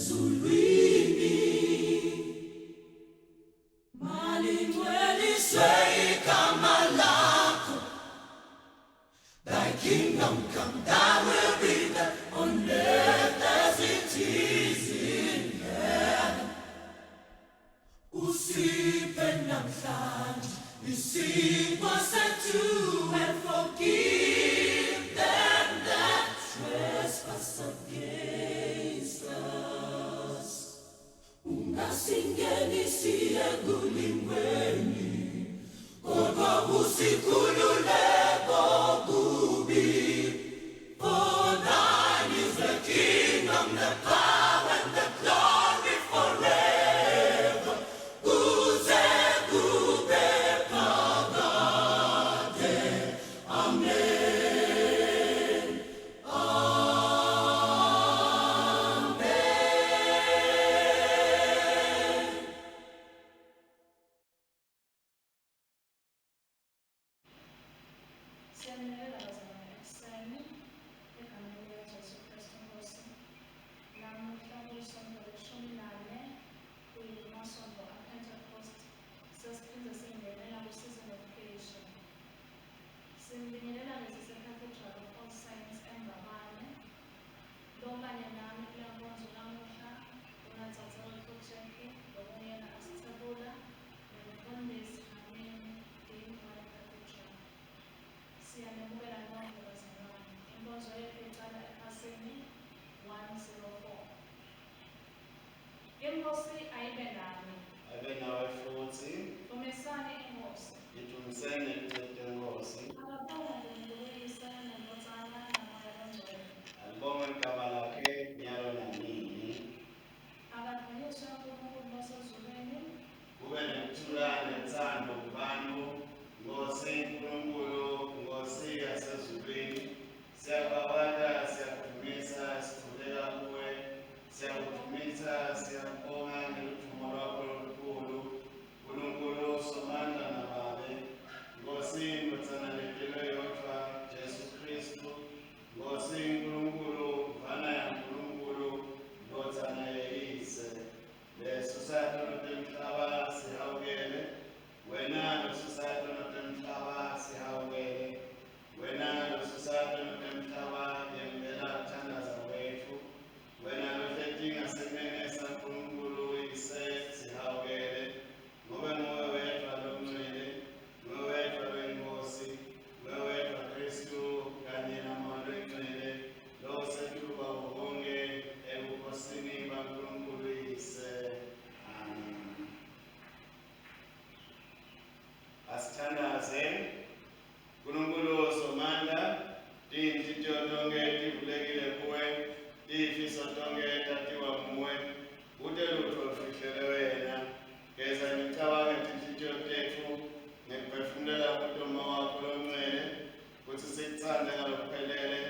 Ezulwini malingcweliswe igama lakho. Thy kingdom come, thy will be done on earth as it is in heaven. Usiphe namhlanje isinkwa sethu and forgive them that trespass against us. Ungasingenisi ekulingweni, kodwa usikhulule kokubi. For thine is the kingdom, the power, and the glory forever. Kuze kube phakade. Amen. Amen. Siyanibingelela bazalwane ekuseni egameni likaJesu Kristu Nkosi. Namuhla kulisonto leshumi nane kuyimasonto aPentecost sesiphinde singenela ku-season of creation. Sinibingelela nesiseCathedral of All Saints eMbabane. Lokanye nami kule nkonzo namuhla unadzadzewethu Jackie lokunguyena asithebula nomfundisi Dlamini Dean wale Cathedral. Siyanemukela nonke bazalwane. Inkonzo yethu icala ekhasini 104. Inkosi ayibe nani. Abe nawe futhi. Dumisani inkosi. Idumiseni nelicebo lenkosi. Akabongwe uNkulunkulu uYise neNdvodzana naMoya loNgcwele. Alibongwe igama lakhe nyalo nanini. Akadunyiswe uNkulunkulu losezulwini. Kube nekuthula nethando kubantu. Nkosi Nkulunkulu, Nkosi yasezulwini, siyababata, siyakudumisa, sikhuleka kuwe, siyakudumisa, siyakubonga ngeludvumo lwakho lolukhulu. Nkulunkulu Somandla naBabe, Nkosi Ndvodzana letelwe yodvwa, Jesu Khristu, Nkosi Nkulunkulu, Mvana yaNkulunkulu, Ndvodzana yeyise. Lesusa tono temhlaba sihawukele, wena losusa tono temhlaba sihawukele, wena losusa tono temhlaba yemukela kuthandaza kwetfu, wena lohleti ngasekunene saNkulunkulu Uyise sihawukele, ngobe nguwe wedvwa longcwele, nguwe wedvwa loyiNkhosi, nguwe wedvwa Khristu kanye naMoya loyiNgcwele, losetulu kwabo bonkhe ebukhosini baNkulunkulu Uyise. Amen. Asithandaze. Nkulunkulu Somandla, tinhlitiyo tonkhe tivulekile kuwe, tifiso tonkhe tatiwa nguwe, kute lutfo lufihlelwe wena. Geza imicabango yetinhlitiyo tetfu ngekuphefumulela kuto Moya wakho longcwele, kutsi sikutsandze ngalokuphelele,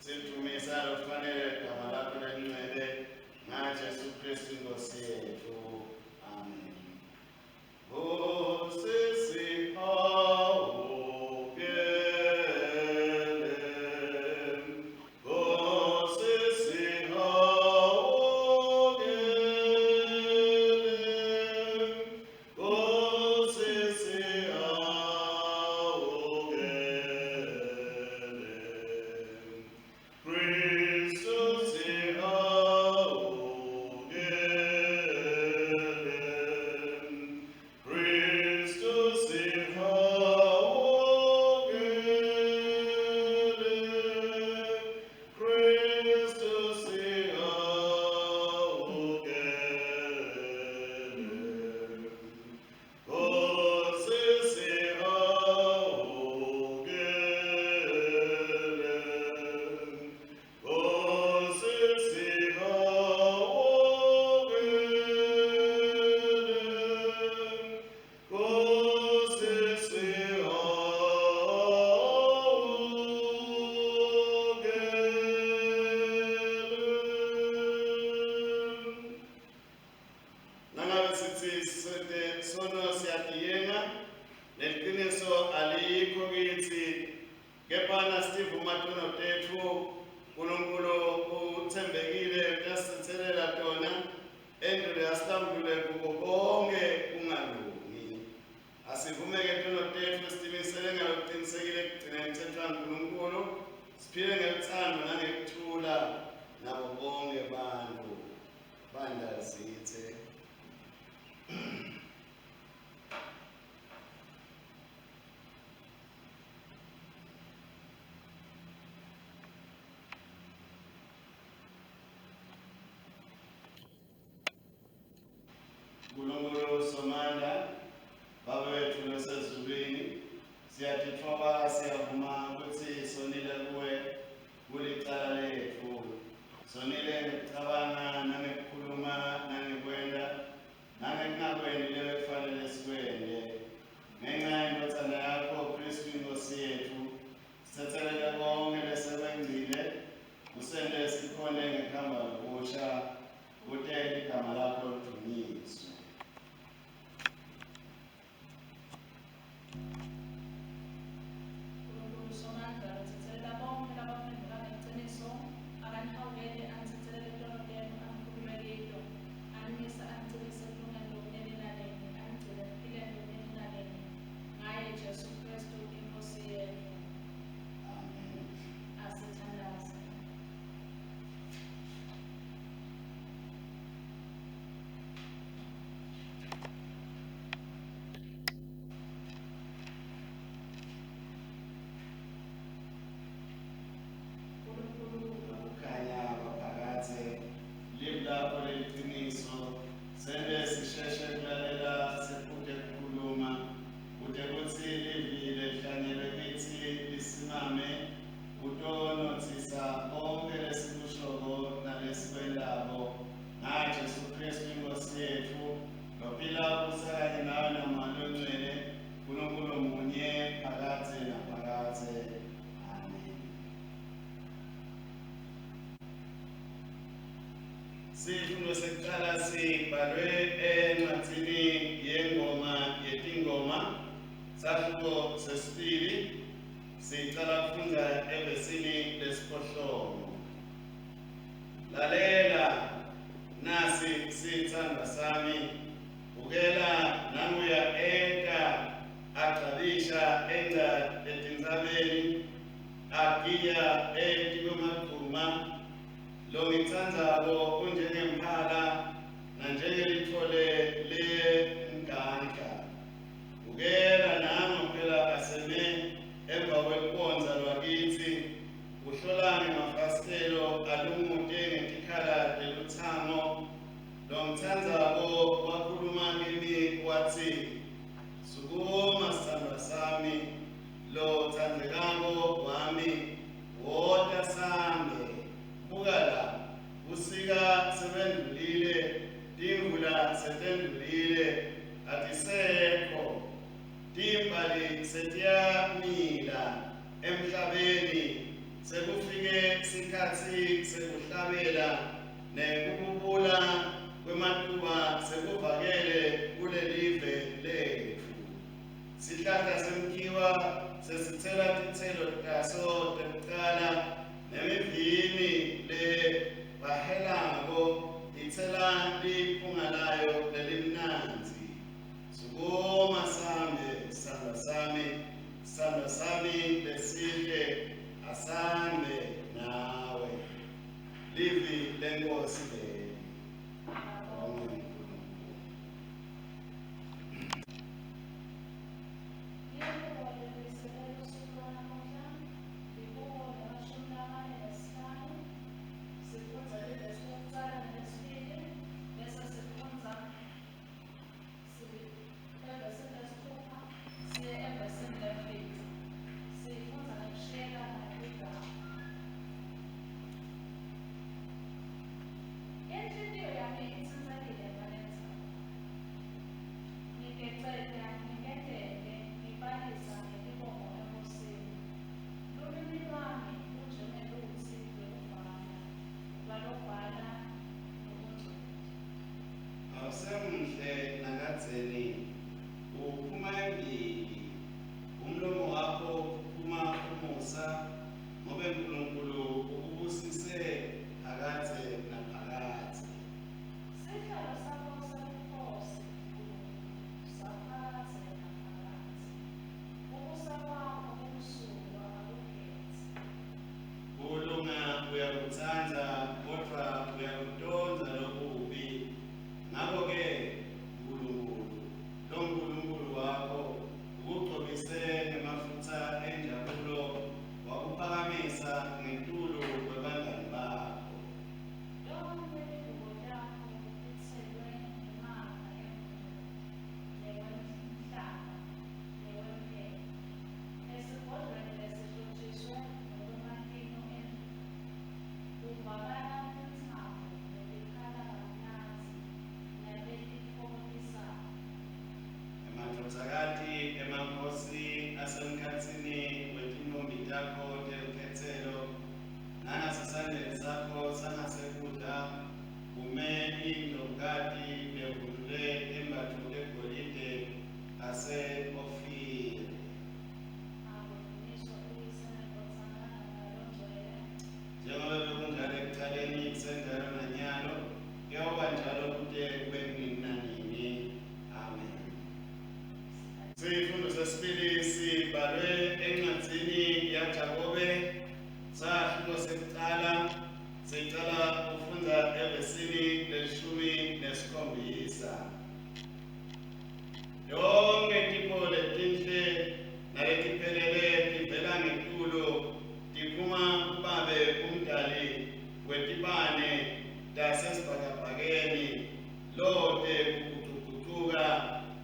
silidvumise ngalokufanele ligama lakho lelingcwele, ngaJesu Khristu iNkhosi yetfu. Amen. Nkosi sihawukele, Nkosi sihawukele, Nkosi sihawukele. Kristu sihawukele, Kristu sihawukele, Kristu sihawukele. Nkosi sihawukele, Nkosi sihawukele, Nkosi sihawukele. Nangabe sithi sete sono siyatiyenga neliqiniso alikho kithi, kepha nasivuma tono tetfu, Nkulunkulu uthembekile uyasithelela tona. Siphile ngeluthando nangekuthula nabo bonke bantu. Bandla zithe. Nkulunkulu Somandla, Baba wethu losezulwini, siyatitfoba siyavuma kutsi sonile kuwe kulicala letfu. Sonile ngekucabanga nangekukhuluma nangekwenta nangekungakwenti lebekufanele sikwente. Ngenca yeNdvodzana yakho Khristu iNkhosi yetfu, sitsetselele konkhe lesekwengcile, usente sikhone ngekuhamba lokusha kute ligama lakho lidvunyiswe. Nkulunkulu Somandla lotsetselela bonkhe labaphendvuka ngeliciniso, akanihawukele anitsetselele tono tenu, anikhulule kito, animise anicinise ekulungeni lokunini nanini, anigcine ekuphileni lokunini nanini. Ngaye Jesu Khristu iNkhosi yetfu. Amen. Asithandaze. Nkulunkulu Lokukhanya kwaphakadze, livi lakho leliciniso, sente sisheshe kulalela sephute kukhuluma, kute kutsi livi lelihlanyelwe kitsi lisimame kutonotsisa konkhe lesikushoko nalesikwentako. NgaJesu Khristu iNkhosi yetfu, lophila ubusa kanye nawe naMoya Longcwele, Nkulunkulu munye phakadze naphakadze. Amen. Sifundo sekuqala sibhalwe encwadzini yengoma yetingoma, sahluko sesibili, sicala kufundza evesini lesiphohlongo. Lalela, nasi sitsandvwa sami, bukela nanguya eta agcabisha engca etintsabeni, agiya etikwemagcuma. Longitsandzako unjengemphala nanjengelitfole lemgankla. Bukela nango phela aseme emva kwelubondza lwakitsi, uhlola ngemafasitelo alungute ngetikhala telutsango. Longitsandzako wakhuluma kimi watsi, Sukuma sithandwa sami, lotsandzekako wami, wota sambe. Buka la, busika sebendlulile, timvula setendlulile, atisekho. Timbali setiyamila emhlabeni, sekufike sikhatsi sekuhlabela nekububula kwematuba sekuvakele kulelive letfu. Sihlahla semkhiwa sesitsela titselo taso tekucala, nemivini lebahelako itsela liphunga layo lelimnandzi. Sukuma sambe, sithandwa sami, sithandwa sami lesihle, asambe nawe. Livi leNkhosi leli. Amen. Nkulunkulu. Lihubo lelisekela lusuku lwanamuhla, lihubo lemashumi lamane nesihlanu. Sifundza livesi lekucala nelesibili, bese sifundza evesini lesitfupha siye evesini lemfica. Sifundza ngekushiyelana ngetigaba. uyakutsandza kodvwa uyakutondza lokubi. Ngako-ke Nkulunkulu, longuNkulunkulu wakho, ukugcobise ngemafutsa enjabulo, wakuphakamisa ngetulu kwebangani bakho. Tonkhe tingubo takho titselwe ngemakha emure, newemhlanga, newemphepho, esigodlweni lesihlotjiswe ngekwematinyo endlovu. Kuvakala tintsambo letikhala kamnandzi naletitfokotisako. Emadvodzakati emakhosi asemkhatsini wetintfombi takho telikhetselo, nangasesandleni sakho sangasekudla kume indlovukati levunule tembatfo tegolide ase-Ofiri. Akudvunyiswe uYise neNdvodzana naMoya Longcwele. Njengoba bekunjalo ekucaleni, kusenjalo nanyalo, kuyawuba njalo kute kube nini nanini. Amen. Sifundo sesibili sibhalwe encwadzini yaJakobe, sahluko sekucala, sicala kufundza evesini leshumi nesikhombisa. Tonkhe tipho letinhle naletiphelele tivela ngetulu, tiphuma kuBabe umdali wetibane tasesibhakabhakeni, lote kugucugucuka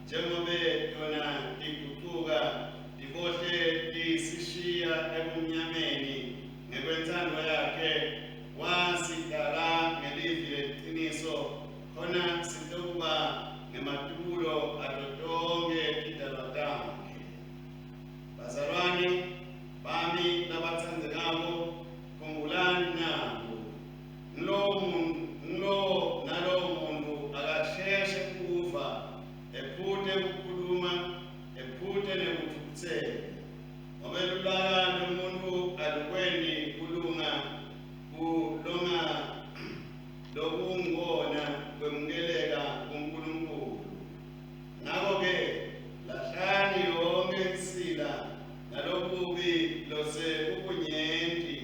njengobe tona tigucuka, tibohle tisishiya ebumnyameni. Ngekwentsandvo yakhe wasidala ngelivi leliciniso, khona sitokuba ngematubulo ato tonkhe tidalwa takhe. Bazalwane bami labatsandzekako, khumbulani naku: ngulowo muntu, ngulowo nalowo muntu akasheshe kuva, ephute kukhuluma, ephute nekutfukutsela, ngobe lulaka lwemuntu alukwenti kulunga kulonga lokungona kwemukeleka kuNkulunkulu. Ngako-ke lahlani yonkhe insila nalokubi lose kukunyenti,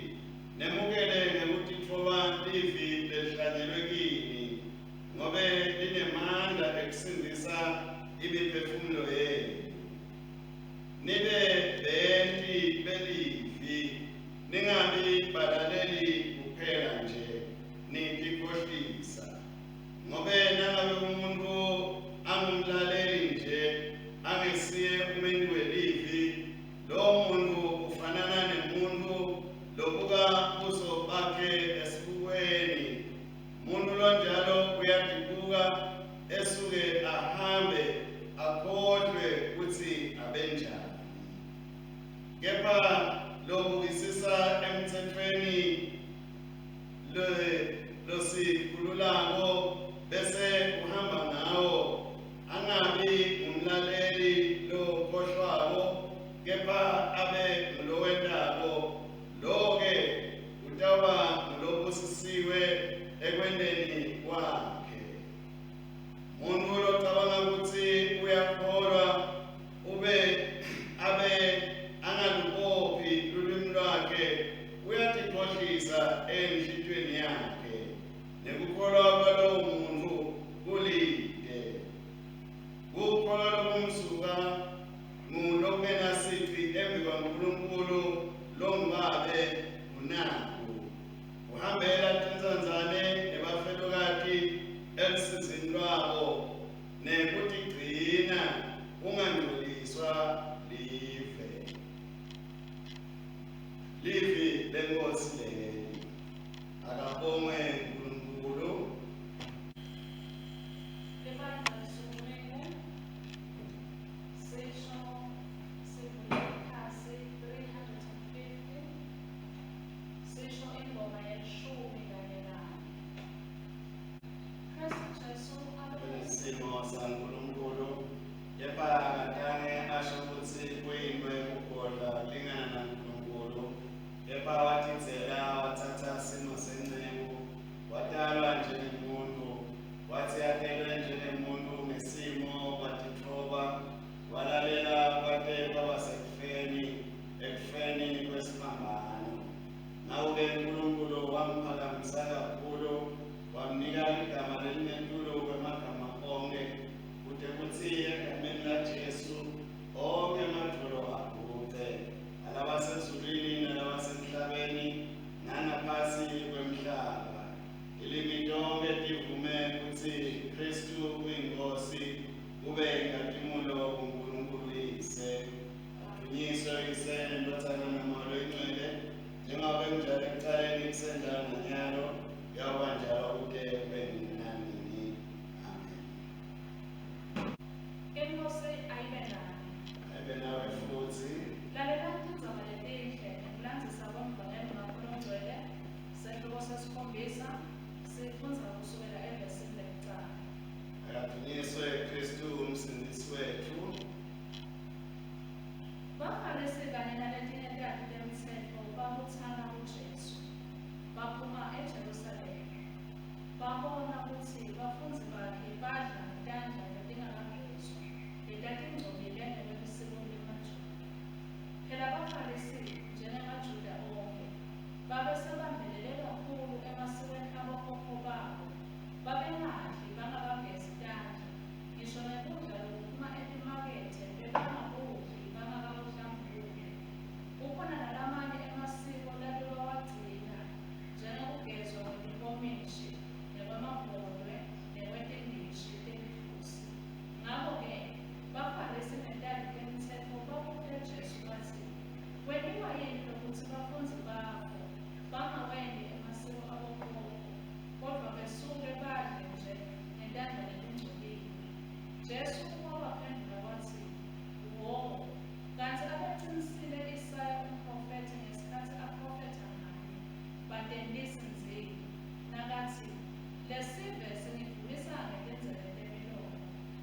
nemukele ngekutitfoba livi lelihlanyelwe kini, ngobe linemandla ekusindzisa imiphefumulo yenu. Nibe benti belivi, ningabi balaleli kuphela nje, nitikhohlisa. Ngobe nangabe umuntu angumlaleli nje, angesiye umenti welivi, lowo muntu ufanana nemuntu lobuka buso bakhe esibukweni. Muntu lonjalo uyatibuka, esuke ahambe, akhohlwe kutsi abenjani. Kepha lobukisisa emtsetfweni losikhululako bese uhamba ngawo, angabi ngumlaleli lokhohlwako, kepha abe ngulowentako, lo-ke utawuba ngulobusisiwe ekwenteni kwakhe. Muntfu locabanga kutsi uyakholwa ube abe angalubophi lulwimi lwakhe, uyatikhohlisa enhlitiyweni yakhe, nekukholwa kwalowo muntfu kulite. Kukholwa lokumsuka ngulokungenasici embikwaNkulunkulu longuBabe kunaku: kuhambela tintsandzane nebafelokati elusizini lwabo, nekutigcina ungangcoliswa live. Livi leNkhosi leli. Akabongwe Nkulunkulu. Libandla lisukumile. Sisho sivule ikhasi 350. Sisho ingoma yelishumi kanye nane. Kristu Jesu abe Isimo saNkulunkulu, kepha akatange asho kutsi kuyintfo yekugodla kulingana naNkulunkulu, kepha watidzela, watsatsa simo senceku. Kutsi Khristu uyinkosi kube inkhatimulo kuNkulunkulu Yise. Adunyiswe Uyise neNdvodzana naMoya Loyingcwele, njengoba kunjalo ekucaleni kusenjalo nanyalo, kuyawuba njalo kute kube nini nanini. Amen. Inkosi ayibe nani. Ayibe nawe futsi. Lalelani tindzaba letinhle ngekulandzisa kwemvangeli Makho Longcwele, sehluko sesikhombisa, sifundza kusukela evesini lekucala. Akadunyiswe Khristu umsindisi wetfu. BaFarisi kanye naletinye tati temtsetfo babutsana kuJesu, baphuma eJerusalema. Babona kutsi bafundzi bakhe badla ngetandla letingakagezwa, letatingcolile ngekwelisiko lemaJuda. Phela baFarisi, njengemaJuda onkhe, babesabambelele kakhulu emasikweni abokhokho babo. Babengadli bangakagezi tandla, ngisho nekudla lokuphuma etimakethe bebangakudli bangakakuhlambululi. Kukhona nalamanye emasiko labebawagcina, njengekugezwa kwetinkomishi, nekwemabhodwe, nekwetindishi telitfusi. Ngako-ke baFarisi netati temtsetfo babute Jesu batsi, Kwentiwa yini lokutsi bafundzi bakho bangawenti emasiko abokhokho, kodvwa besuke badle nje ngetandla letingcolile? Jesu wabaphendvula watsi, Wo, kantsi abecinisile Isaya umphrofethi ngesikhatsi aphrofetha ngani, batentisi ndzini, nakatsi, Lesive singidvumisa ngetindzebe temilomo,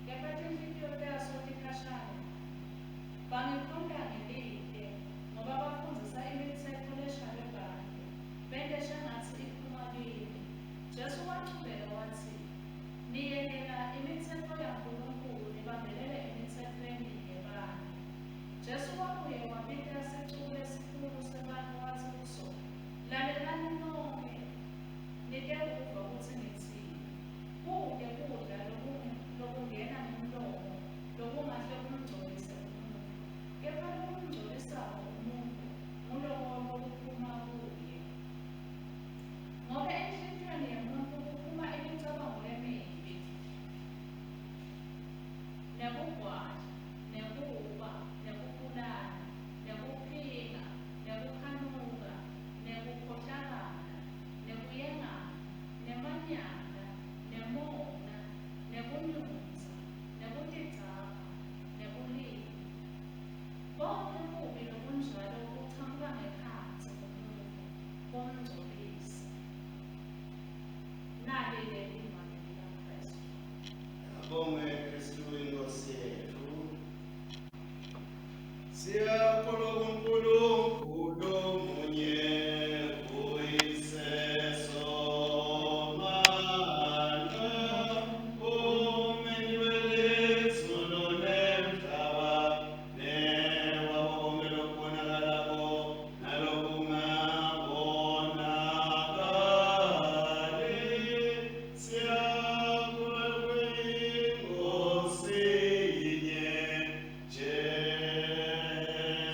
kepha tinhlitiyo taso tikhashane nami. Bangikhonta ngelite, ngoba bafundzisa imitsetfo leshaywe bantfu, bente shengatsi iphuma kimi. Jesu wachubeka watsi, Niyekela imitsetfo yaNkulunkulu nibambelele emitsetfweni yebantfu. Jesu wabuye wabita sicuku lesikhulu sebantfu watsi kuso, Lalelani nonkhe, nitekuva kutsi ngitsini. Kute kudla lokungena ngemlomo lokungahle kumngcolise umuntfu, kepha lokumngcolisako umuntfu nguloko lokuphuma kuye. Ngobe enhlitiyweni yemuntfu kuphuma imicabango lemibi, nekugwadla, nekuba, nekubulala, nekuphinga, nekukhanuka, nekukhohlakala, nekuyengana, nemanyala, nemona, nekunyundza, nekutigcabha, nebulima. Bonkhe bubi lobunjalo buchamuka ngekhatsi kumuntfu, bumngcolise. Nali-ke livangeli laKhristu. Abongwe Khristu iNkosi yetfu. Siyakholwa kuNkulunkulu munye uYise Somandla, uMenti welizulu nemhlaba, newako konkhe lokubonakalako nalokungabonakali. Siyakholwa kwiNkosi yinye, Jesu.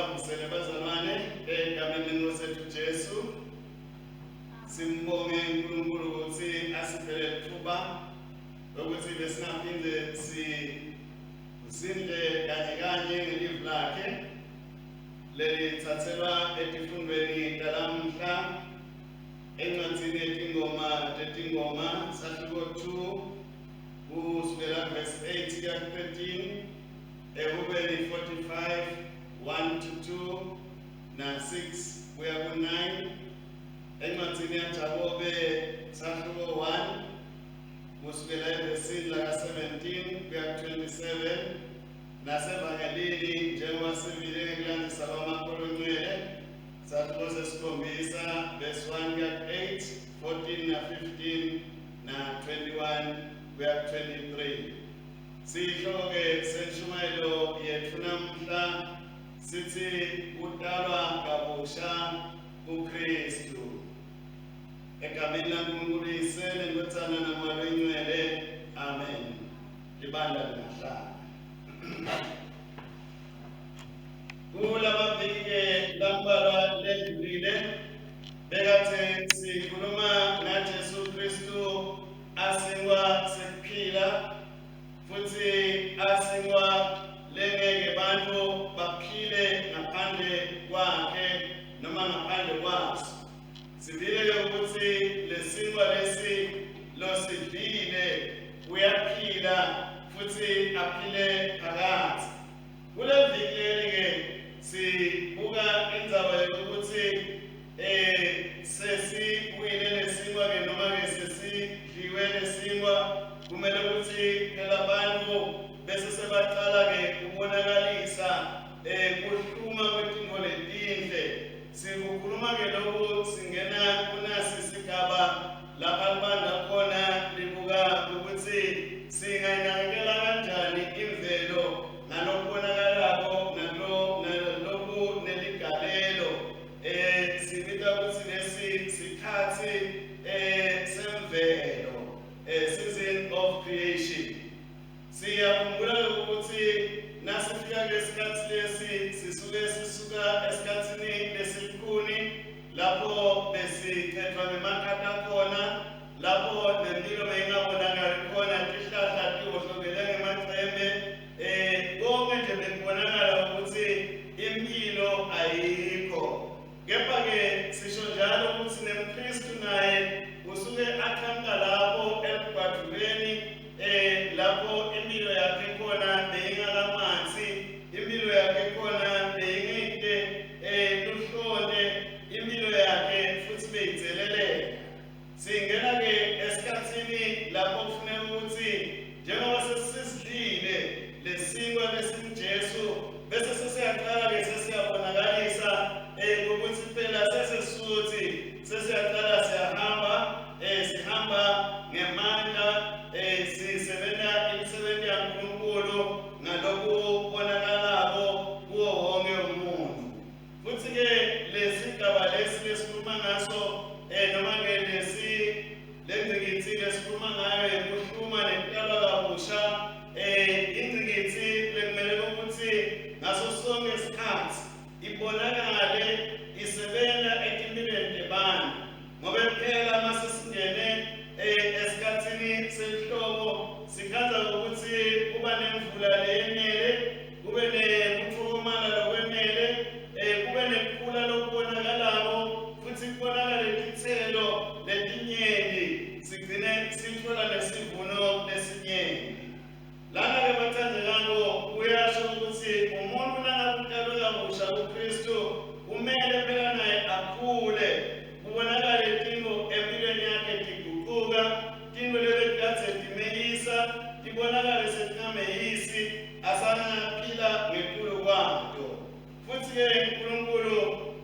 Sibavusele bazalwane egameni lenkosi yethu Jesu. Simbonge uNkulunkulu ukuthi asiphele ithuba lokuthi besingaphinde sizindle kanye kanye ngelivi lakhe lelithathelwa etifundweni talamhla encwadzini yetingoma tetingoma sahluko 2 kusukela verse 8 kuya 13 Ehubeni 45 1 to 2 na 6 kuya ku-9 encwadzini yaJakobe sahluko 1 kusukela evesini laka-17 kuya ku-27 nasevangelini njengoba sivile ngekulandzisa kwaMakholo Ncwele sahluko sesikhombisa verse 1 kuya ku-8 14 na 15 na 21 kuya ku-23. Sihloko-ke senshumayelo yetfu namuhla sitsi kutalwa kabusha kuKristu. Egameni laNkulunkulu Yise neNdvodzana naMoya Loyingcwele. Amen. Libandla lingahlala. Kulamaviki-ke lambalwa ledlulile bekathe sikhuluma ngaJesu Kristu asinkwa sekuphila futsi asinkwa lengeke bantfu baphile ngaphandle kwakhe noma ngaphandle kwaso. Sivile-ke ukuthi lesinkwa lesi losidlile uyaphila futhi aphile phakadze. Kule viki leli-ke sibuka indzaba yokuthi eh sesibuyile lesinkwa-ke noma-ke sesidliwe lesinkwa kumele ukuthi phela abantu bese sebaqala-ke kubonakalisa eh kuhluma kwetintfo letinhle. Sikukhuluma-ke lokhu singena kunasi sigaba lapha libandla khona libuka ukuthi singayinakekela kanjani imvelo ngalokubonakalako naloku neligalelo. Sibita ukuthi lesi sikhathi semvelo, season of creation. Siyakhumbula ukuthi nasifika kulesikhathi lesi sisuke sisuka esikhathini lesilukhuni lapho besichethwa ngemakhata khona lapho nempilo beyingabonakali khona tihlahla tiwohlokele ngemacembe konke nje bekubonakala ukuthi impilo ayikho. Kepha-ke sisho njalo ukuthi nemKristu naye usuke aqhamuka lapho elugwaduleni lapho impilo yakhe khona beyingakamanzi, impilo yakhe khona beyingite luhlonte, impilo yakhe futhi beyidzeleleka. Singena-ke esikhathini lapho kufuneka ukuthi njengoba sesisidlile lesinkwa lesinguJesu bese sesiyaqala-ke sesiyabonakalisa ukuthi phela sesisuthi sesiyaqala siyahamba sihamba ngemandla sisebenza imisebenzi yaNkulunkulu ngalokubonakalako kuwo wonke umuntu. Futhi-ke lesigaba lesi lesikhuluma ngaso noma-ke lesi lengcikitsi lesikhuluma ngayo yekuhluma nekutalwa kabusha ingcikitsi lekumele ukuthi ngaso sonke isikhathi ibonakale isebenza etimpilweni tebantu ngoba phela mase singene esikhathini selihlobo sikhandza ukuthi kuba nemvula leyenele kube nekuthukumala lokwenele kube nekukhula lokubonakalako futhi kubonakale titselo letinyenti sigcine sithola nesivuno lesinyenti. Lana-ke bathandekako kuyasho ukuthi umuntu nangabe utalwe kabusha kuKristu kumele phela naye akhule kubonakale tintfo empilweni yakhe tigucuka tintfo lebekadze timeyisa tibonakale setingameyisi asangaphila ngetulu kwato. Futhi-ke uNkulunkulu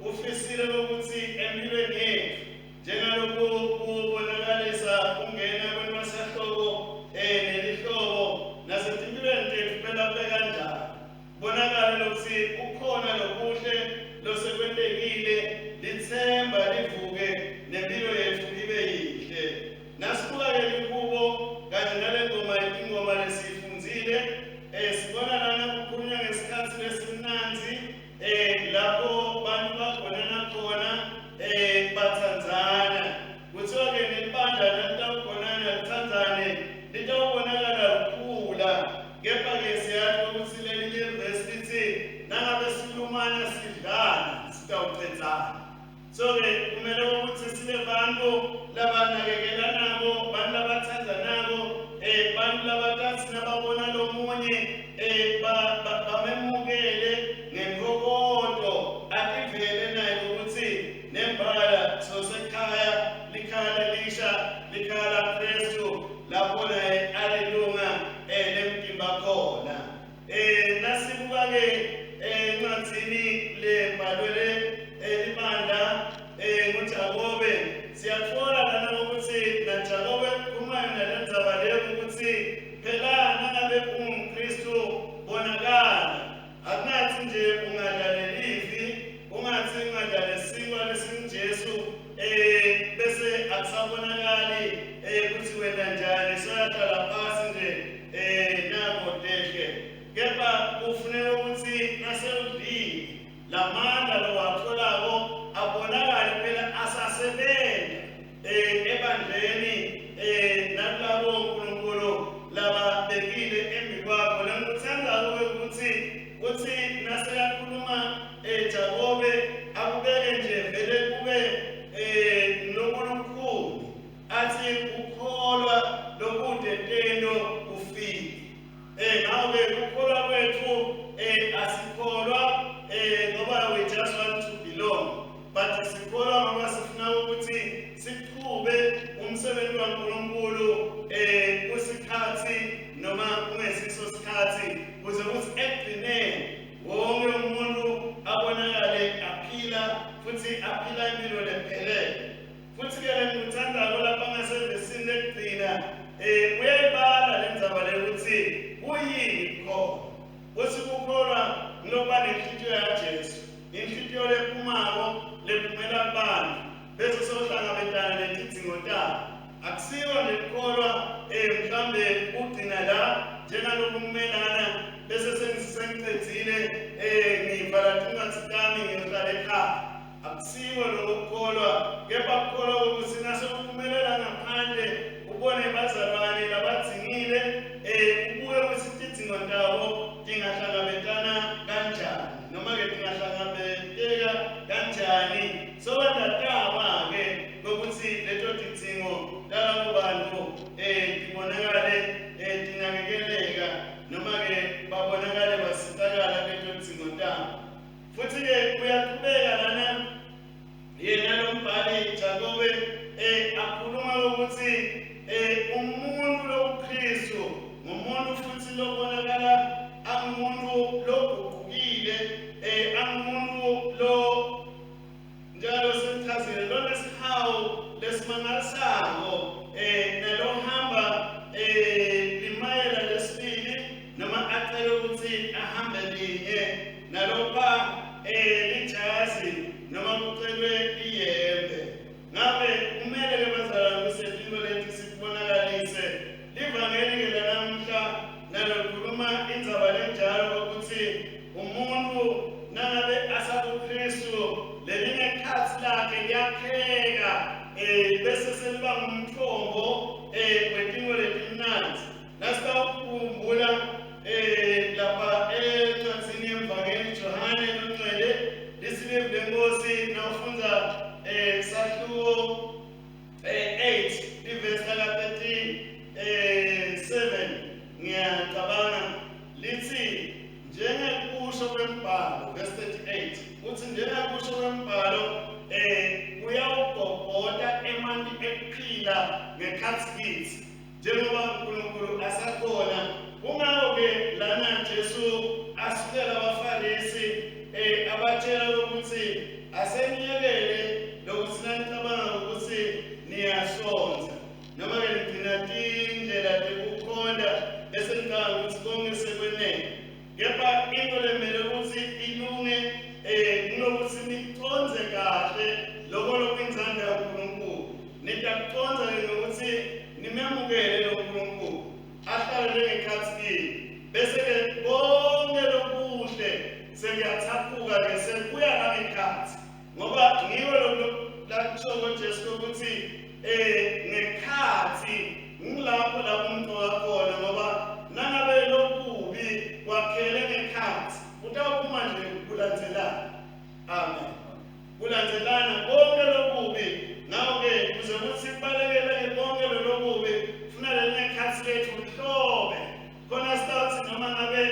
ufisile ukuthi empilweni yethu njengalokhu kubonakalisa kungena kwentwasahlobo nelihlobo nasetimpilweni tethu phela kube kanjalo kubonakale lokuthi kukhona lokuhle losekwentekile litsemba livuke nempilo yethu ibe yinhle. Nasibuka-ke likubo kanye nale ngoma yetingoma lesiyifundzile sibona lana kukhulunywa ngesikhathi lesimnandzi. Nasilumana sidlana sitawucedzana. So-ke kumele ukuthi sibe bantu labanakekelanako, bantu labathandzanako, bantu labatatsi nababona lomunye bamemukele ngentokoto, ativele naye ukuthi nembala sosekhaya, likhaya lelisha, likhaya laKristu, lapho naye alilunga lemtimba khona. Nasibuka-ke encwadzini lebhalwele libandla nguJakobe, siyatfola lana ukuthi naJakobe ukhuluma yona le ndzaba leyo ukuthi phela nangabe ungumKristu bonakala, akungathi nje ungadla lelivi, ungathi ungadla lesinkwa lesinguJesu bese akusabonakali ukuthi wena njani, soyahlala phasi nje nako tehle. Kepha kufuneka ukuthi nasewudlile lamandla lowatholako abonakale phela asasebenza ebandleni nakulabo uNkulunkulu lababekile embi kwakho. Lengikuthandako ukuthi uthi nasekakhuluma Jakobe akubeke nje vele kube lokulukhuni, athi ukukholwa lokude tento kufike. Ngakho-ke ukukholwa kwethu asikholwa ngoba we just want to belong, but sikholwa ngoba sifuna ukuthi siqhube umsebenzi waNkulunkulu kusikhathi noma kungesiso sikhathi, kuze kuthi ekugcineni wonke umuntu abonakale aphila futhi aphila impilo lephelele. Futhi-ke lengikuthandako lapha ngasevesini lekugcina uyayibala le ndzaba le ukuthi kuyini kukholwa. Uthi kukholwa ngulokuba nenhlitiyo yaJesu, inhlitiyo lephumako lephumela kubantu bese sohlangabetana netidzingo tabo. Akusiko nje kukholwa mhlambe kugcina la njengaloku kumelana bese sengicedzile ngivala tincwadzi tami ngiyohlala ekhaya. Akusiko lokho kukholwa, kepha kukholwa ukuthi nasewuphumelela ngaphandle ubone bazalwane labadzingile, ubuke ukuthi tidzingo tabo tingahlangabetana kanjani noma-ke tingahlangabeteka kanjani. Sobatataba-ke kokuthi leto tidzingo talabo bantu tibonakale tinakekeleka noma-ke babonakale basitakala leto tidzingo tabo. Futhi-ke uyaqhubeka lana yena lo mbhali Jakobe akhuluma ukuthi umuntu lobuKristu ngumuntu futhi lobonakala angumuntu loguqukile, angumuntu lo njalo sekuchazile lonesihawu lesimangalisako, nalohamba limayela lesibili noma acele ukuthi ahambe linye, nalopha lijazi noma kucelwe iyembe. Ngabe kumele ke bazalwane kusetintfo leti sikubonakalise livangeli-ke lanamhla nalo likhuluma indzaba lenjalo ukuthi umuntu nangabe asakuKristu lelingekhatsi lakhe liyakheka bese seliba ngumthombo wetintfo letimnandzi. Nasitawukhumbula lapha encwadzini yemvangeli Johane longcwele lisilevu lenkosi, nawufundza sahluko 8 ivesi laka 13 7 ngiyacabanga lithi njengekusho kwembhalo, verse 38 uthi njengekusho kwembhalo kuyawugobhota emanti ekuphila ngekhatsi kitsi njengoba uNkulunkulu asakhona. Kungako-ke lana Jesu asukela abaFarisi abatshela ukuthi aseniyekele lokuthi nanicabanga ukuthi niyasonza noma-ke nigcina tindlela tekukhonta bese nicabanga ukuthi konke sekwenele, kepha into lemele ukuthi ilunge kunokuthi nicondze kahle loko lokuyintsandvo yaNkulunkulu. Nitakucondza-ke ngokuthi nimemukele lo Nkulunkulu ahlale njengekhatsi kini, bese-ke konke lokuhle sekuyathaphuka-ke sekuya langekhatsi, ngoba ngiko lokhu lakushoko Jesu ukuthi ngekhatsi ngilapho la umntu wakhona, ngoba nangabe lokubi kwakhele ngekhatsi kutawuphuma nje kulandzelana. Amen. Kulandzelana konke lokubi. Ngakho-ke kuze kuthi sibalekele konke lolokubi, funa lelinekhathi lethu mhlobe. Khona sitawuthi noma ngabe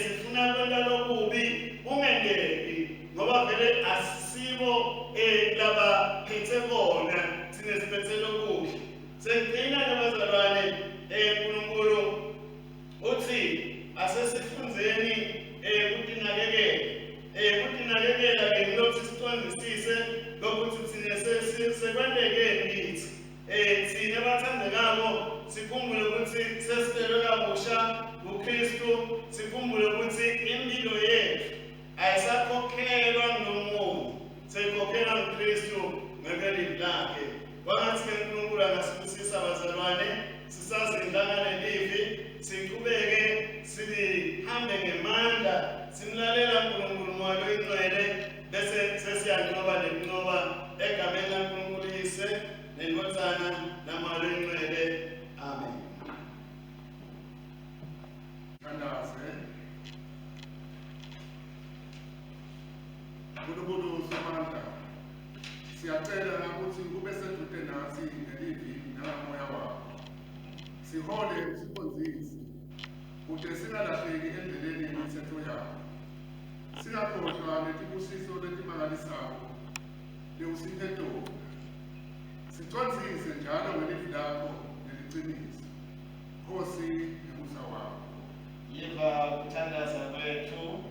sifuna kwenta lokubi kungenteki ngoba vele asisibo labaphethe kona, thina siphethe lokuhle. Sengigcina-ke bazalwane, uNkulunkulu uthi asesifundzeni kutinakekela. Kutinakekela ke ngilokuthi sicwangisise lokuthi thina sekwentekeni kithi. Thina bathandekako sikhumbule ukuthi sesitelwe kabusha kuKristu, sikhumbule ukuthi impilo yethu ayisakhokhelwa ngulomunye, seyikhokhelwa nguKristu ngelivi lakhe. Kwangathi-ke uNkulunkulu angasibusisa bazalwane, sisazindla ngalelivi, siqhubeke sihambe ngemandla, simlalela uNkulunkulu Moya loyiNgcwele, bese sesiyanqoba nekunqoba egameni laNkulunkulu Yise neNdvodzana naMoya loyiNgcwele. Amen. Thandaze. Nkulunkulu Somandla, siyacela ukuthi ube seduze nathi ngelivi nangamoya wakho. Sihole usikhonzise kude singalahleki endleleni yemithetho yakho. Singakhohlwa netibusiso letimangalisako lewusiphe tona. Sicondzise njalo ngelivi lakho neliciniso. Nkosi ngemusa wakho. Yiva kuthandaza kwethu.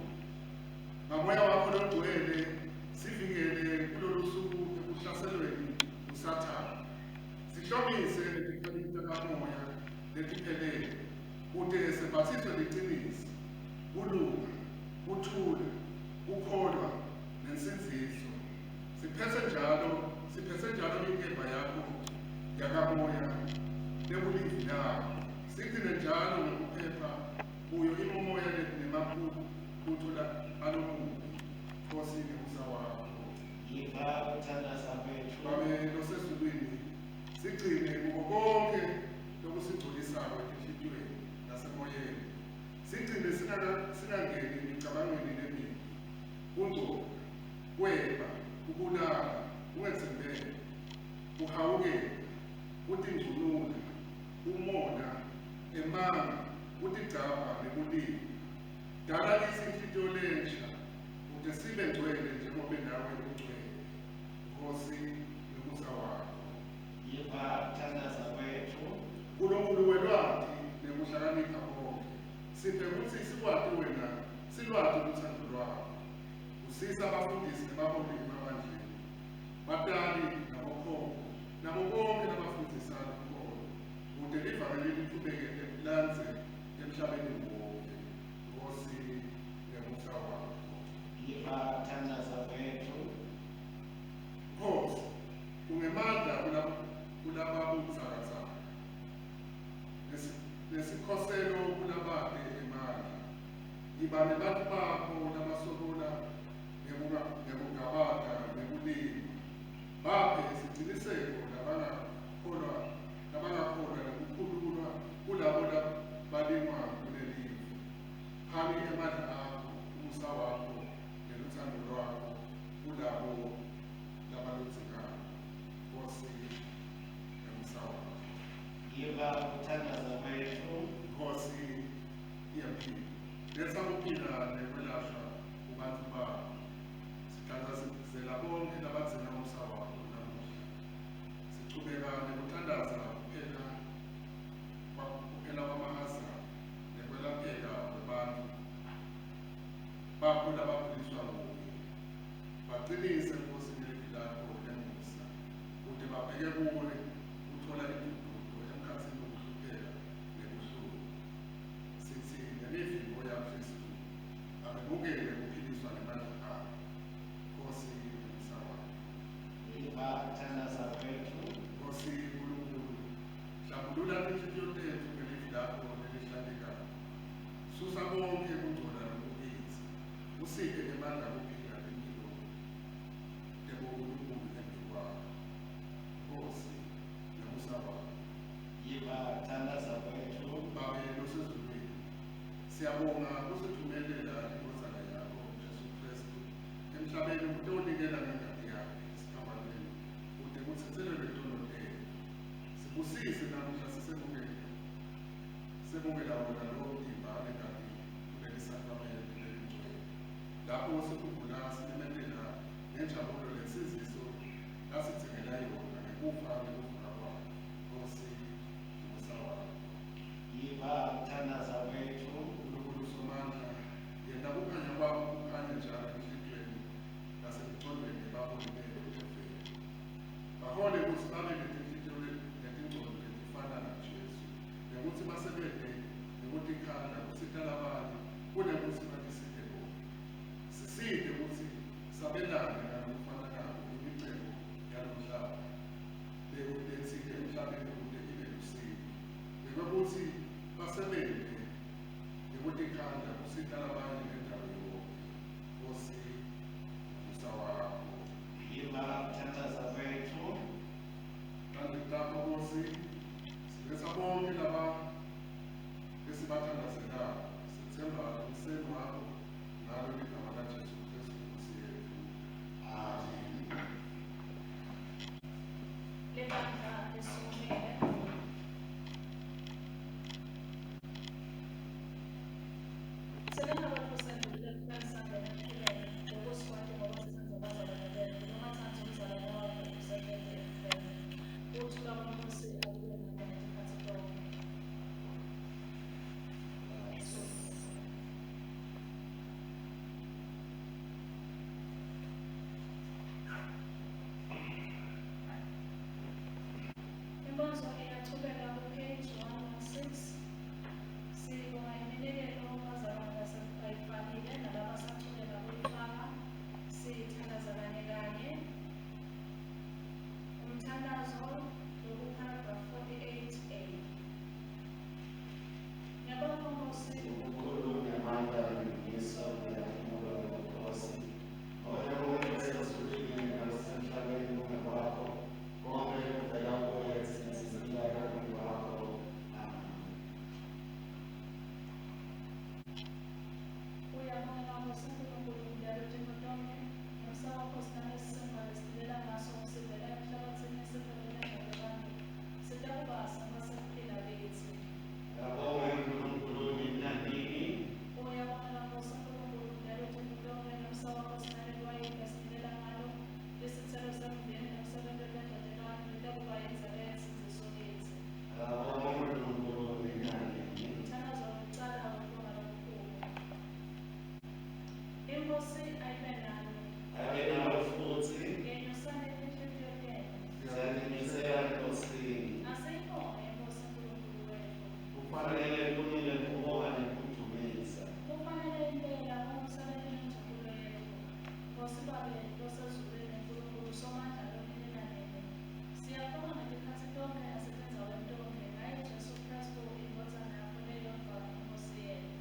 Ngamoya wakho longcwele sivikele kulolu suku ekuhlaselweni uSathane. Sihlomise ngetikhali takamoya letiphelele kute sembathiswe liciniso, kulunga, kuthula, kukholwa nensindziso. Siphethe njalo inkemba yakho yakamoya lekulivi lakho. Sigcine njalo ngekuphepha kuyo imimoya nemaphuthu alomubi. Nkosi ngemusa wakho. Yiva kuthandaza kwethu. Babe losezulwini, sigcine kuko konke lokusigculisako etinhlitiyweni nasemoyeni. Sigcine singangeni emicabangweni lemibi, kungcola, kweba, kubulala, kungetsembeki, kuhawukela, kutingcunula, umona, emanga, kutigcabha nekulima. Dala kithi inhlitiyo lensha kute sibe ngcwele njengobe nawe ungcwele. Nkosi ngemusa wakho. Yiva kuthandaza kwethu. Nkulunkulu welwati nekuhlakanipha konke, siphe kutsi sikwati wena, silwati luthando lwakho. Usisa abafundisi nebaholi emabandleni, batali nabokhokho, nabo bonke labafundisa lukholo, kute livangeli liqhubeke landze emhlabeni wonke. Nkosi ngemusa wakho. Yiva kuthandaza kwethu. Nkosi, ungemandla kulababutsakatsaka, nesikhoselo kulabate emandla. Yiba nebantu bakho labasokola ngekungabata nekulima. Baphe siciniseko labangakholwa nekukhululwa kulabo labalingwa kulelive. Phani emandla akho, umusa wakho neluthando lwakho kulabo labaludzingako. Nkosi ngemusa wakho. Yiva kuthandaza kwethu. Nkosi iyamphila. Letsa kuphila nekwelashwa kubantu bakho. Sithandazela bonke labadzinga umusa wakho namuhla. Sichubeka nekuthandaza kuphela kwamahazana nekwelapheka kwebantfu bakho labaguliswa nguye. Bacinise Nkosi ngelivi lakho lemusa kute babheke kuwe kuthola induduzo emkhatsini wekuhlupheka nebuhlungu. Sithi ngemivimbo yaKristu abemukele kuphiliswa ngemandla akho. Nkosi ngemusa wakho. Yiva kuthandaza kwethu. Nkosi Nkulunkulu, hlambulula tinhlitiyo tetfu ngelivi lakho lelihlantekako. Susa konke kungcola lokukitsi, usiphe emandla kuphila imphilo lebuNkulunkulu embi kwakho. Nkosi ngemusa wakho. Yiva kuthandaza kwethu. Babe losezulwini, siyabonga kusithumelela indvodzana yakho Jesu Kristu. Emhlabeni kutewunikela ngengati yakhe esiphambanweni kute kutsetselelwe tono tetfu. Sibusise namuhla sisemukele semukela wona lowo mtimba nengati kuleli sakramenti lelingcwele. Lapho sikhumbula simemetela ngenjabulo lensindziso lasitsengela yona ngekufa nekuvuka kwakhe. Nkosi, umusa wakho. Yiva kuthandaza kwetfu. Nkulunkulu Somandla, yenta kukhanya kwakho kukhanye njalo enhlitiyweni nasemicondvweni yebaholi betfu eveni. Bahole kutsi babe netinhlitiyo netingcondvo letifana naJesu, nekutsi basebente ngekutikhandla kusita labanye kunekutsi batisite bona. Sisite kutsi sabelane ngalokufananako imicebo yalomhlaba letsite emhlabeni kute ibe lusito. Ngekwekutsi basebente ngekutikhandla kusita labanye ngendawo yonke. Nkosi, umusa wakho. Yiva kuthandaza kwetfu. Tandleni takho Nkosi, siletsa bonke laba lesibathandazelako. Sithemba emseni wakho ngalo ligama laJesu Kristu Nkosi yetfu. Amen. Libandla lisukumile. Sebengabathu sendlulile ekufeni sangena ekuphileni, lokhu sikwati ngoba sithanda abazalwane bethu. Longathandi umzalwane wakhe usehleli ekufeni. Ukuthula kweNkosi akube nani ngetikhatsi tonke. Inkonzo iyachubeka ku-page 116. Sibonga iminikelo bazalwane bayifakile nalabasachubeka kuyifaka. Sithandaza kanye kanye. Umthandazo loku-paragraph 48a. Ngiyabonga Nkosi. Ubukhulu nemandla nendumiso nenjabulo nobukhosi. Konke okusezulwini nasemhlabeni kungokwakho. Konke kuvela kuwe, thina siphila ngokwakho. Amen. Uyabonga Nkosi Nkulunkulu mdali tintfo tonkhe. Ngemsa wakho sinalesisimba lesidilela ngaso sivela emhlabathini sivelele ngebantfu. Sitakuba sekuphila kitsi. Ngiyabonga uNkulunkulu nini nanini. Uyabonga Nkosi Nkulunkulu mdali tintfo tonkhe. Ngemsa wakho sinaleliwayini lesidilela ngalo. Lisitselo semvini nemsebenti wetandla tebantfu litakuba yindzebe yensindziso kitsi. Ngiyabonga uNkulunkulu nini nanini. Umthandazo wekucala wekubonga lokukhulu. Inkosi ayibe nani. Abe nawe futhi. Yenyusani tinhlitiyo tenu. Siyazimisela eNkosini. Asiyibonge iNkosi Nkulunkulu wetfu. Kufanele kulungile kubonga nekudumisa. Kufanele impela kungumsebenti nenjabulo yetfu. Nkosi Babe losezulwini, Nkulunkulu Somandla lonini nanini. Siyabonga ngetikhatsi tonkhe nasetindzaweni tonkhe ngaye Jesu Kristu indvodzana yakho leyodvwa iNkosi yetfu.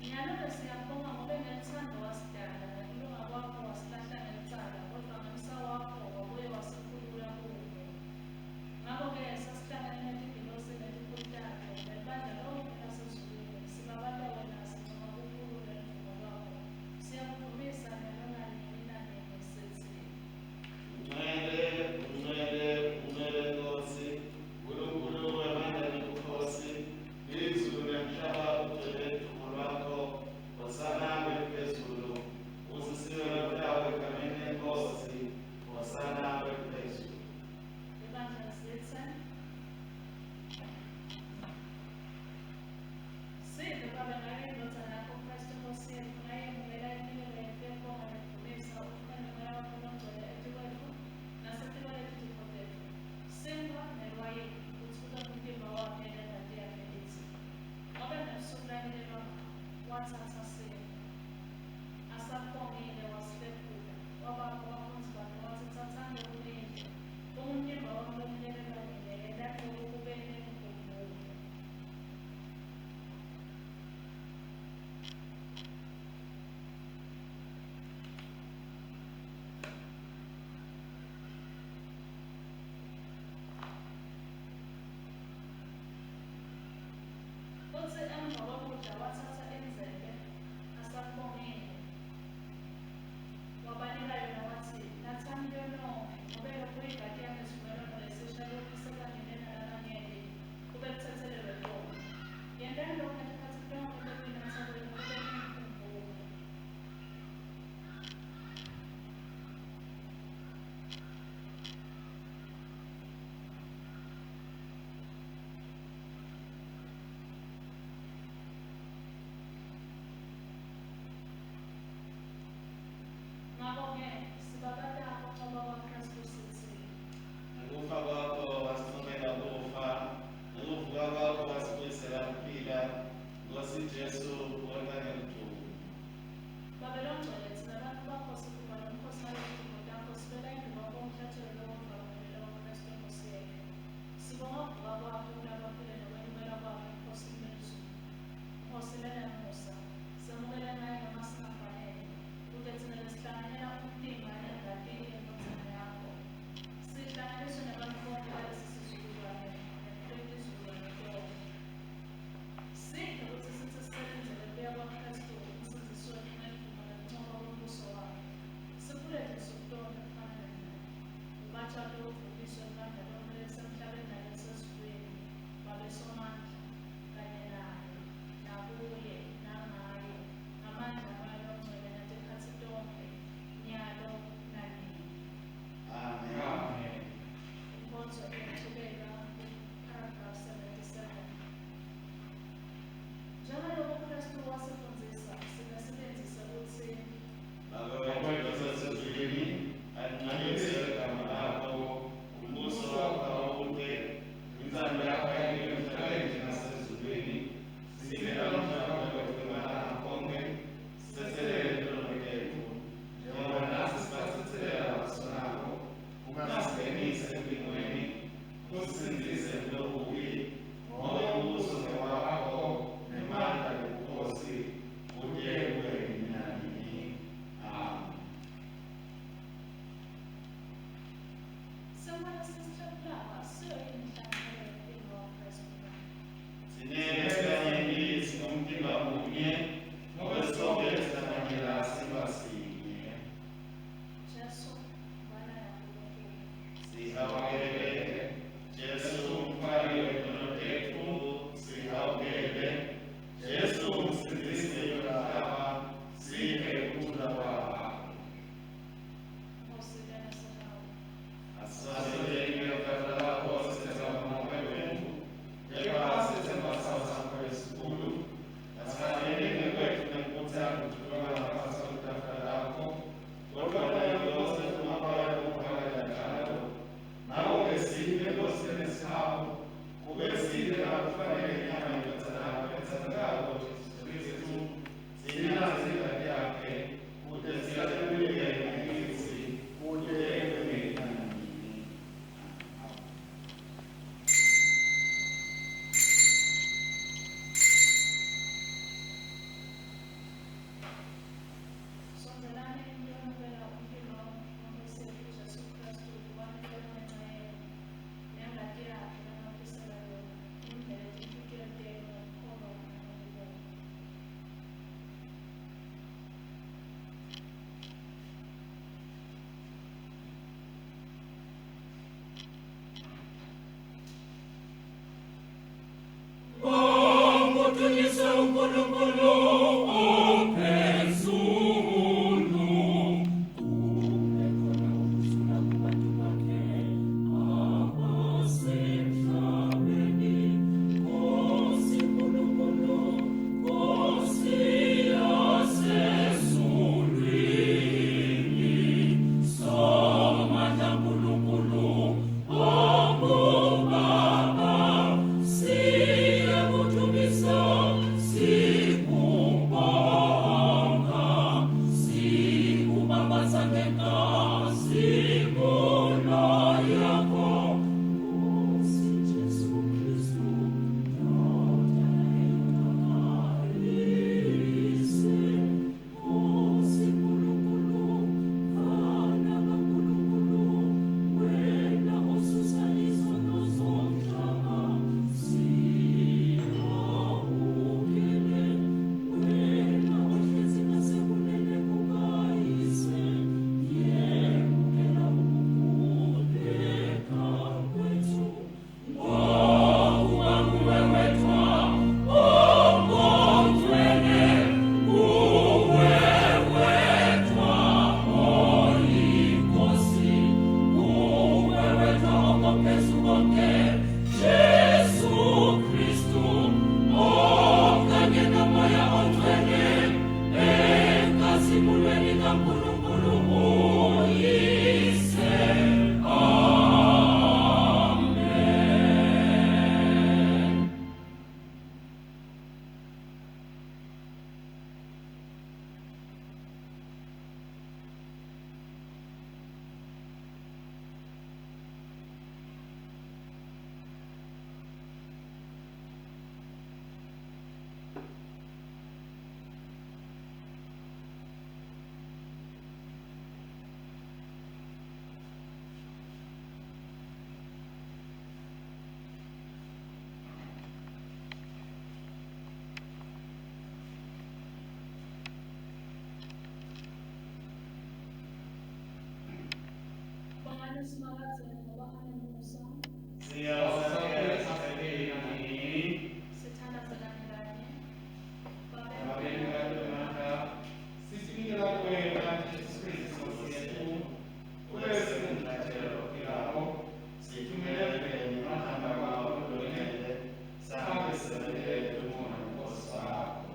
Nyalo-ke siyabonga ngobe ngelutsandvo wasidala, ngekulunga kwakho wasilahla ngelicala, kodvwa ngemsa wakho wabuye wasikhulula kuwe. Ngako-ke sasihlangene netingilosi netikhulu tato, nelibandla lonkhe lasezulwini, sibabata wena sincoma bukhulu neluvumo lwakho. Siyakudvumisa nyalo nanini nanini sitsi. Ungcwele, ungcwele, Ngako-ke sibabata kuncoba kwaKhristu sitsi Ngekufa kwakho wasincobela kufa, ngekuvuka kwakho wasibuyisela kuphila. Nkosi Jesu, wonke ngeludumo. Babe longcwele tsine bantfu bakho sigubha lomkhosi waletingubo takho sibeka embikwakho umhlatjelo lowodvwa kuphela waKhristu iNkhosi yetfu. Sibonga kuvuka kwakhe kulabaphile nekwenyukela kwakhe eNkhosini lelizulu. Nkhosi lenemusa, semukele ngaye noma singafanele, kute tsine lesihlanganyela umtimba nengati yendvodzana yakho. Sihlanganiswe nebantfu bonke balesi sizukulwane nekuletizukulwane tonkhe. Siphe kutsi sitsi siselindzele kubuya kwaKhristu umsindzisi wetfu ngeludumo nekuncoba kwembuso wakhe. Sikhule tinsuku tonkhe kufanele naye. Ubatshate udvunyiswe libandla lonkhe lelisemhlabeni nalelisezulwini, Babe Somandla, kanye naye, nakuye, nangaye, ngamandla aMoya Longcwele natikhatsi tonkhe, nyalo nanini. Amen. Amen. Inkonzo iyachubeka ku-paragraph 77. Njengalokhu Khristu wasifundzisa, sinesibindzi sekutsi Babe wetfu losezulwini, alingcweliswe igama lakho, umbuso wakho awute, intsando yakho ayentiwe emhlabeni njengasezulwini. Siphe lamuhla kudla kwetfu kwemalanga onkhe, sitsetselele tono tetfu, njengoba natsi sibatsetselela labasonako. Ungasingenisi ekulingweni, usisindzise kulokubi, ngobe umbuso ngewakho, nemandla nobukhosi, kute kube nini nanini. Amen. Sinkhwa lesisihlephulako asisiyo yini inhlanganyelo yemtimba waKhristu na? Tsine lesibanyenti singumtimba munye, ngobe sonkhe sihlanganyela siba sinye. Jesu, Mvana yaNkulunkulu. Sihawukele, Jesu umfaki wetono tetfu, sihawukele. Jesu umsindzisi wemhlaba, siphe kuthula kwakho. Nkhosi lenesihawu. Asisondeleni etafula lakho sithetha wetfu, kepha sitsemba sawo sakho lesikhulu. Asifanele ngekwetfu nekutsi kutfuluka ngaphasi kwetafula lakho, kodvwa nayo sephuma kuphakela njalo. Ngako-ke siphe Nkosi lenesihawu, kube sidle ngakufanele inyama yendvodzana yakho letsandzekako Jesu Khristu, sinatse ingati yakhe, kute siyatulike ngekitsi, kute kube nini nanini. Sondzelani niyomukela umtimba weNkhosi yetfu Jesu Khristu wanikela ngenca yenu, nengati yakhe lanaphisela yona, nimvele tinhlitiyo tenu ngekukholwa nangekubonga. Kudunyiswe uNkulunkulu ophezulu. Kube khona ukuthula kubantu bakhe abasemhlabeni. Nkosi Nkulunkulu, Nkosi yasezulwini, Somandla Nkulunkulu, onguBaba, siyakudumisa, sikubonga, sikubabaza ngenkazimulo yakho. Nkosi Jesu Kristu, Ndodana eyodwa kaYise. Nkosi Nkulunkulu, Mvana kaNkulunkulu, wena osusa izono zomhlaba, sihawukele. Wena ohlezi ngasekunene kukaYise, yemukela Bongani Simakadze ngoba anemusa. Siyawusaphela nanini. Sithandaze kanye kanye. Babe Babe mkaDonata, sisinikela kuwena Jesu Kristu Nkosi yethu, ube singumhlatshelo ophilako, Sithumelele ngemahamba kwawo longcwele, sahambe sisebentele umona nobukhosi bakho.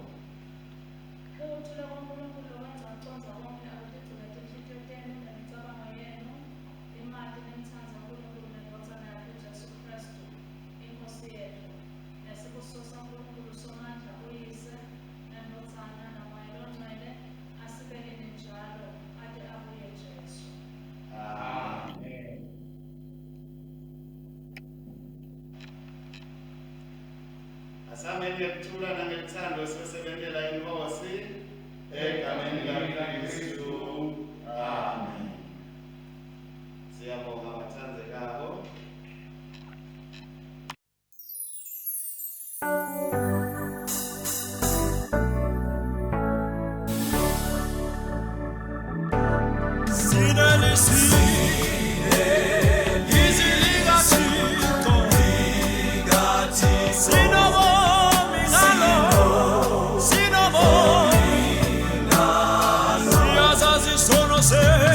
Ukuthula kwaNkulunkulu lokwenza kucondza konkhe akutigcine tinhlitiyo tenu nemicabango yenu, imali nimtsandza Nkulunkulu neNdvodzana yakhe Jesu Kristu, iNkosi yetfu. Nesibusiso saNkulunkulu Somandla uYise, neNdvodzana, naMoya Longcwele, asibekeni njalo, ate abuye Jesu. Amen. Asameni ngekuthula nangeluthando siyosebentela iNkosi egameni likaKristu. Amen. Siyabonga bathandzekako. Sinobomi ngalo, siyazazi isono sethu.